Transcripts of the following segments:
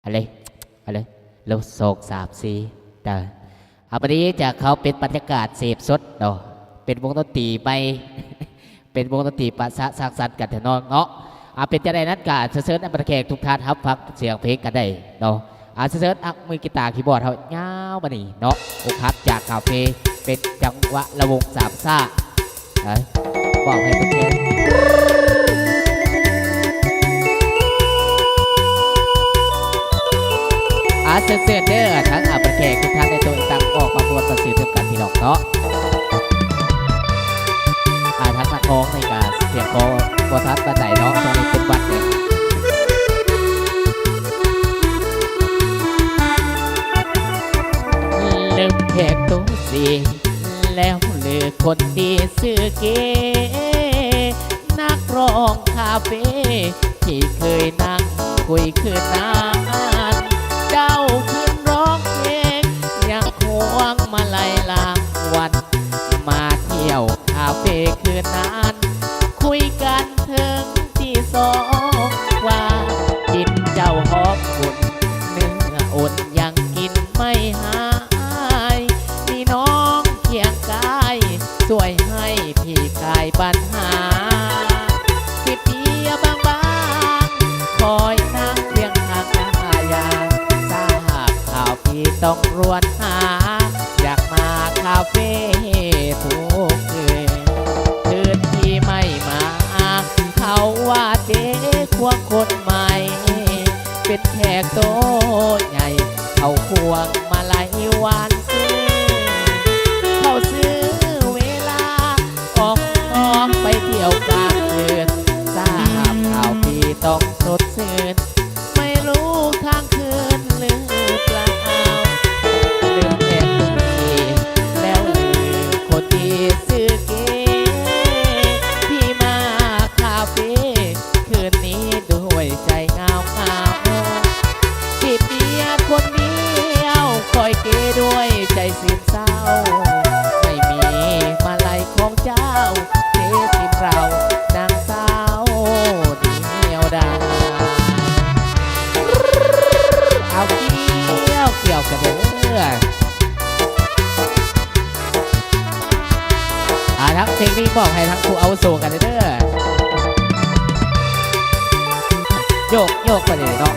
ເອົາເລີຍ ເອົາເລີຍ ລົງ ສອງ ສາມ ສີ່ ເດີ. ອາ ບາດນີ້ຈະເຂົ້າເປັນບັນຍາກາດເສບສົດເນາະ ເປັນວົງດົນຕີໃໝ່ ເປັນວົງດົນຕີປະສານສ້າງສັນກັນເນາະ. ອາ ເປັນຈັ່ງໃດນັ້ນກະເຊີນບັນດາແຂກທຸກທ່ານຮັບຟັງສຽງເພງກັນໄດ້ເນາະ. ອາ ເຊີນ ອາ ມືກີຕາຄີບອດເຮົາຍາວມານີ້ເນາະ ອົກຫັກຈາກຄາເຟ ເປັນຈັງຫວະລະວົງສາມຊ້າ. ເອີ ບອກໃຫ້ເພິ່ນແຊ ອາ ເຊີນເດີ ທັງ ອາ ບັນດາແຂກທຸກທ່ານໃນໂຕະ ຕ່າງອອກມາມ່ວນມາຊື່ນນຳກັນພີ່ນ້ອງເນາະ. ອາ ທັງນັກຮ້ອງນີ້ກະສຽງບໍ່ ບໍ່ທັນປານໃດເນາະ ຊ່ວງນີ້ເປັນຫວັດແດ່. ເລີ່ມແຂກໂຕເສຍ ແລ້ວຫຼືຄົນທີ່ຊື່ເກ ນັກຮ້ອງຄາເຟທີ່ເຄີຍນັ່ງຄຸຍຄືນນັ້ນ ເຈົ້າຂຶ້ນຮ້ອງເພງ ຍັງຄວງມາໄລ່ລາງວັນ ມາທ່ຽວຄາເຟຄືນນັ້ນ ຄຸຍກັນເຖິງຕີສອງກວ່າ ກິນເຈົ້າຫອມອຸ່ນ ເນື້ອອຸ່ນຍັງກິນໄມ່ຫາຍ ມີນ້ອງຄຽງກາຍ ຊ່ວຍໃຫ້ພີ່ຄາຍບັນຫາ ຊິເປຍບາງໆ ຄອຍນັ່ງຄຽງຂ້າງກາຍາ ຊາບຂ່າວພີ່ຕ້ອງລວນຫາ ຢາກມາຄາເຟທຸກຄືນ ຄືນທີ່ໄມ່ມາ ເຂົາວ່າເຈຄວງຄົນໃໝ່ ເປັນແຂກໂຕໃຫຍ່ ເຂົາຄວງມາໄລ່ວານຊື່ນ ເຂົາຊື້ເວລາ ອອກ ອອກໄປທ່ຽວກາງຄືນ ຊາບຂ່າວພີ່ຕ້ອງສົດຊື່ນ ໄມ່ຮູ້ຄ້າງຄືນຫຼືເປົ່າ ລືມແຂກຄົນທີ່ ແລ້ວລືຄົນທີ່ຊື່ເກ ທີ່ມາຄາເຟ ຄືນນີ້ດ້ວຍໃຈຫງາວໆ ຊິເປຍຄົນດຽວ ຄອຍເກດ້ວຍໃຈຊຶມເສົ້າ ໄມ່ມີມາໄລຂອງເຈົ້າ ເສຍຖິ້ມເຮົານາງສາວດຽວດາຍ ເອົາ ກ່ຽວ ກ່ຽວກັນເດີ. ອາ ທັງເພງນີ້ມອບໃຫ້ທັງຜູ້ອາວຸໂສກັນເດີ ໂຍກ ໂຍກໄປເລີຍເນາະ.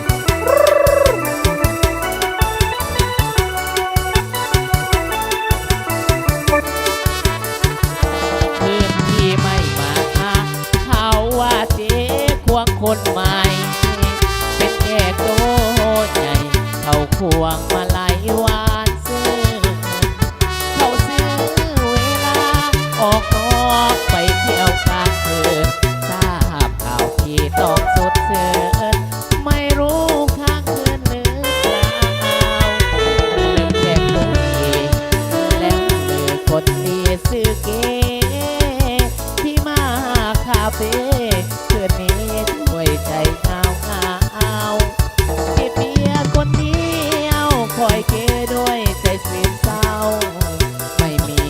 ຄືນທີ່ໄມ່ມາຫາ ເຂົາວ່າເຈຄວງຄົນໃໝ່ ເປັນແຂກໂຕໃຫຍ່ ເຂົາຄວງມາໄລຫວານຊື່ນ ເຂົາຊື້ເວລາ ອອກນອກໄປທ່ຽວກາງຄືນ ຊາບຂ່າວທີ່ຕ້ອງສົດຊື່ນ ໄມ່ຮູ້ຄ້າງຄືນຫຼືເປົ່າ ລືມແຂກຄົນທີ່ ແລະລືຄົນທີ່ຊື່ເກ ທີ່ມາຄາເຟ ຄືນນີ້ດ້ວຍໃຈຫງາວໆ ຊິເປຍຄົນດຽວ ຄອຍເກດ້ວຍໃຈຊຶມເສົ້າ ໄມ່ມີ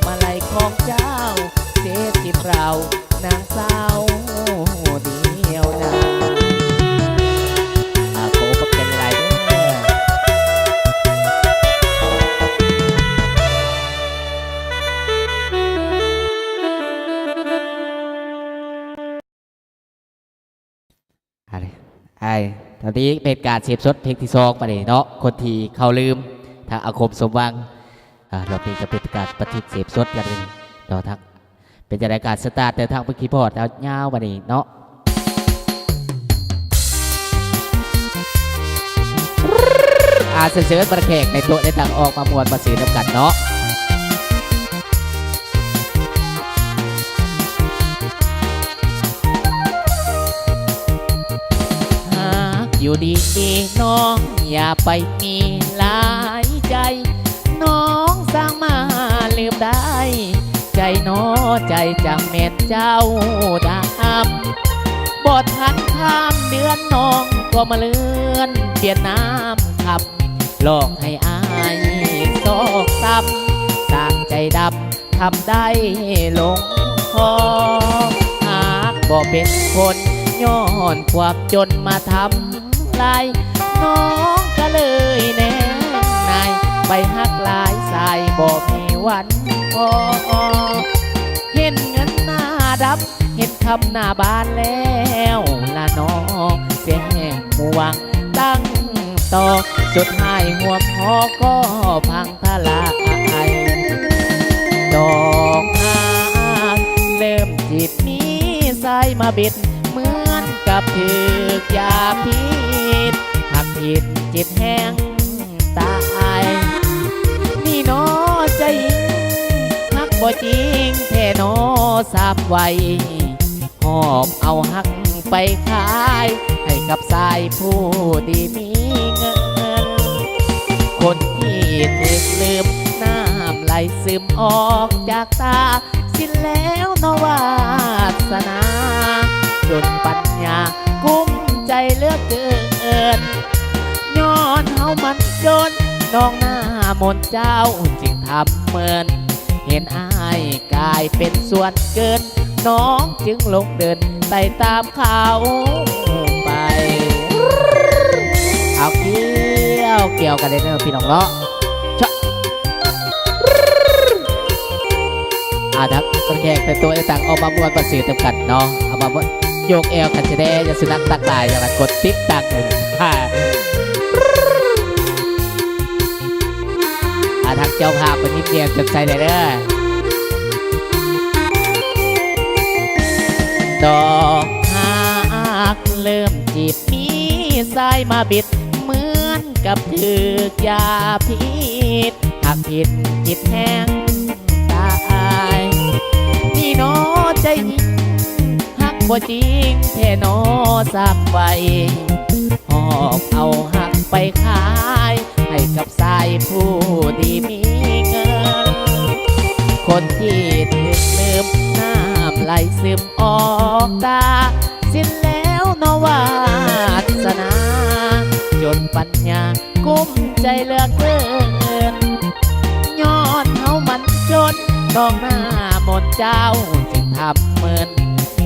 ມາໄລຂອງເຈົ້າ ເສຍຖິ້ມເຮົາ ນາງສາວດຽວດາຍ ອາ ຂໍຂອບໃຈຫຼາຍໆເດີ. ອາ ເລີຍ ອາ ຕອນນີ້ເປັນການເສບສົດເພງທີສອງບາດນີ້ເນາະ ຄົນທີ່ເຂົາລືມ ທາງອາຄົມສົມຫວັງ ອາ ລອບນີ້ກະເປັນການປະທິດເສບສົດກັນເລີຍເນາະ ທາງ ເປັນຈັ່ງໃດການສະຕາດເດີນທາງເບິ່ງຄີບອດເອົາຍາວບາດນີ້ເນາະ ອາ ເຊີນ ເຊີນບັນດາແຂກໃນໂຕະໃນຕັ່ງອອກມາມ່ວນມາຊື່ນນຳກັນເນາະ. ຫາກຢູ່ດີນ້ອງຢ່າໄປມີຫຼາຍໃຈ ນ້ອງຊ່າງມາລືມໄດ້ ໃຈໜໍໃຈຈັ່ງແມ່ນເຈົ້າດຳ ບໍ່ທັນຂ້າມເດືອນນ້ອງກໍມາເລື່ອນປ່ຽນນ້ຳຄຳ ຫຼອກໃຫ້ອ້າຍຊອກຊຳ ສ້າງໃຈດຳ ທຳໄດ້ລົງຄໍ ຫາກບໍ່ເປັນຄົນ ຍ້ອນຄວາມຈົນມາທຳລາຍ ນ້ອງກະເລີຍແນງນາຍ ໄປຮັກຫຼາຍສາຍບໍ່ມີວັນພໍ ເຫັນເງິນໜ້າດຳ ເຫັນຄຳໜ້າບານແລ້ວລະນ້ອງ ສຽງແຮງໝ່ວງຕັ້ງຕໍ່ ສຸດທ້າຍຮ່ວມຫໍກໍພັງທະລາຍ ດອກຫາກເລີ່ມຈີບ ມີສາຍມາບິດ ເໝືອນກັບຖືກຢາພິດ ຮັກຜິດຈິດແຮງຕາຍ ນີ້ໜໍໃຈຍິງ ຮັກບໍ່ຈິງແທ້ໜໍສາບໄວ້ ຫອບເອົາຮັກໄປຂາຍ ໃຫ້ກັບຊາຍຜູ້ດີມີເງິນ ຄົນທີ່ຖືກລືມ ນ້ຳໄຫຼຊຶມອອກຈາກຕາ ສິ້ນແລ້ວເນາະວາສະໜາ ຈົນປັນຍາກຸ້ມໃຈເຫຼືອເກີນ ຍ້ອນເຮົາມັນຈົນ ນ້ອງໜ້າມົນເຈົ້າຈຶ່ງທຳເມີນ ເຫັນອ້າຍກາຍເປັນສ່ວນເກີນ ນ້ອງຈຶ່ງລົງເດີນໄຕ່ຕາມເຂົາໄປ ເອົາກ່ຽວ ກ່ຽວກັນເລີຍເດີພີ່ນ້ອງເນາະ ຊະ ອ່າ ທັງຄົນແຂກແຕ່ງຕົວແຕ່ງຕາອອກມາມ່ວນປະເສີນນຳກັນເນາະ ເອົາມາມ່ວນ ໂຍກແອວກັນແດ່ ຢ່າສຸນັກຕັກຫຼາຍ ຢ່າລະກົດຕິດຕັ້ງ ອ່າ ທາງເຈົ້າພາບເພິ່ນຍິ້ມແຍ້ມແຈ່ມໃສແດ່ເດີ ດອກຫາກເລີ່ມຈີບ ມີສາຍມາບິດ ເໝືອນກັບຖືກຢາພິດ ຮັກຜິດຈິດແຮງຕາຍ ນີ້ໜໍໃຈຍິງ ຮັກບໍ່ຈິງແທ້ໜໍສາບໄວ້ ຫອບເອົາຮັກໄປຂາຍ ໃຫ້ກັບຊາຍຜູ້ດີມີເງິນ ຄົນທີ່ຖືກລືມ ນ້ຳໄຫຼຊຶມອອກຕາ ສິ້ນແລ້ວເນາະວາສະໜາ ຈົນປັນຍາກຸ້ມໃຈເຫຼືອເກີນ ຍ້ອນເຮົາມັນຈົນ ນ້ອງໜ້າມົນເຈົ້າຈຶ່ງທຳເມີນ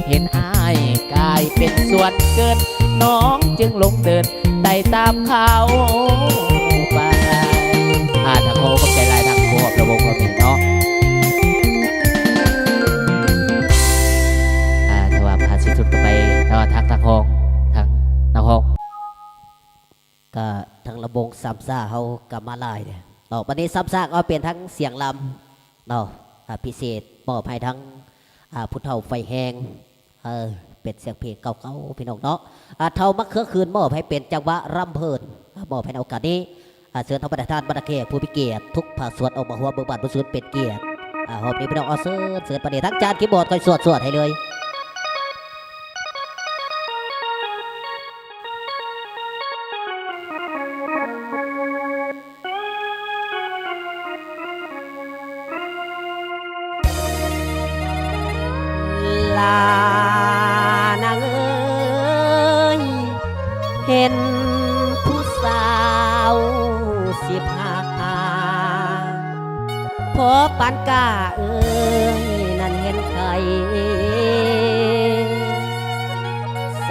ເຫັນອ້າຍກາຍເປັນສ່ວນເກີນ ນ້ອງຈຶ່ງລົງເດີນໄຕ່ຕາມເຂົາໄປ ອ່າ ທາງໂຄ ຂອບໃຈຫຼາຍ ທາງໂຄ ຮອບລະວົງ ຮອບນີ້ເນາະ ອ່າ ຖືວ່າຜ່ານສິ້ນສຸດກັນໄປເນາະ ທາງ ທາງຮອງ ທາງນັກຮ້ອງ ກະທາງລຳວົງສາມຊາເຮົາກະມາຫຼາຍເດເນາະ ບັດນີ້ສາມຊາເອົາເປັນທັງສຽງລຳເນາະ ອ່າ ພິເສດມອບໃຫ້ທັງ ອ່າ ຜູ້ເຖົ້າໄຟແຮງ ເອີ ເປັນສຽງເພງເກົ່າໆ ພີ່ນ້ອງເນາະ ອ່າ ເຖົ້າມະເຂືອຄືນ ມອບໃຫ້ເປັນຈັງຫວະລຳເພີນ ອ່າ ມອບໃຫ້ໃນໂອກາດນີ້ ອ່າ ເຊີນທາງບັນດາທ່ານບັນດາແຂກຜູ້ມີກຽດທຸກພາກສ່ວນອອກມາຮ່ວມເບິ່ງບ້ານເບິ່ງສວນເປັນກຽດ ອ່າ ຮອບນີ້ພີ່ນ້ອງ ເອົາເຊີນ ເຊີນປານນີ້ ທັງຈານຄີບອດຂ້ອຍສວດ ສວດໃຫ້ເລີຍ ຫຼ້ານາງເອີຍ ເຫັນຜູ້ສາວສິບຫ້າ ພໍປານກ້າເອີຍ ນັ້ນເຫັນໄຄ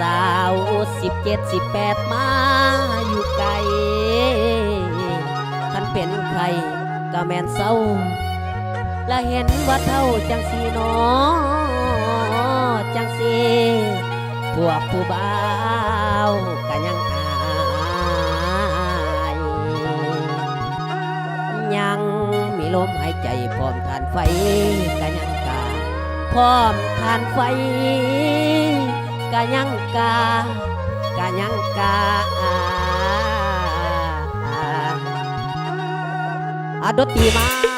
ສາວສິບເຈັດ ສິບແປດ ມາຢູ່ໃກ້ ຄັນເປັນໄຂ້ກະແມ່ນເຊົາ ລະເຫັນວ່າເຖົ້າຈັ່ງຊີ້ໜໍ ຈັ່ງຊີ້ ພວກຜູ້ບ່າວກະຍັງອາຍ ຍັງມີລົມຫາຍໃຈ ພ້ອມຖ່ານໄຟກະຍັງກາ ພ້ອມຖ່ານໄຟກະຍັງກາ ກະຍັງກາ ອາ ອາ ອາ ດົນຕີມາ.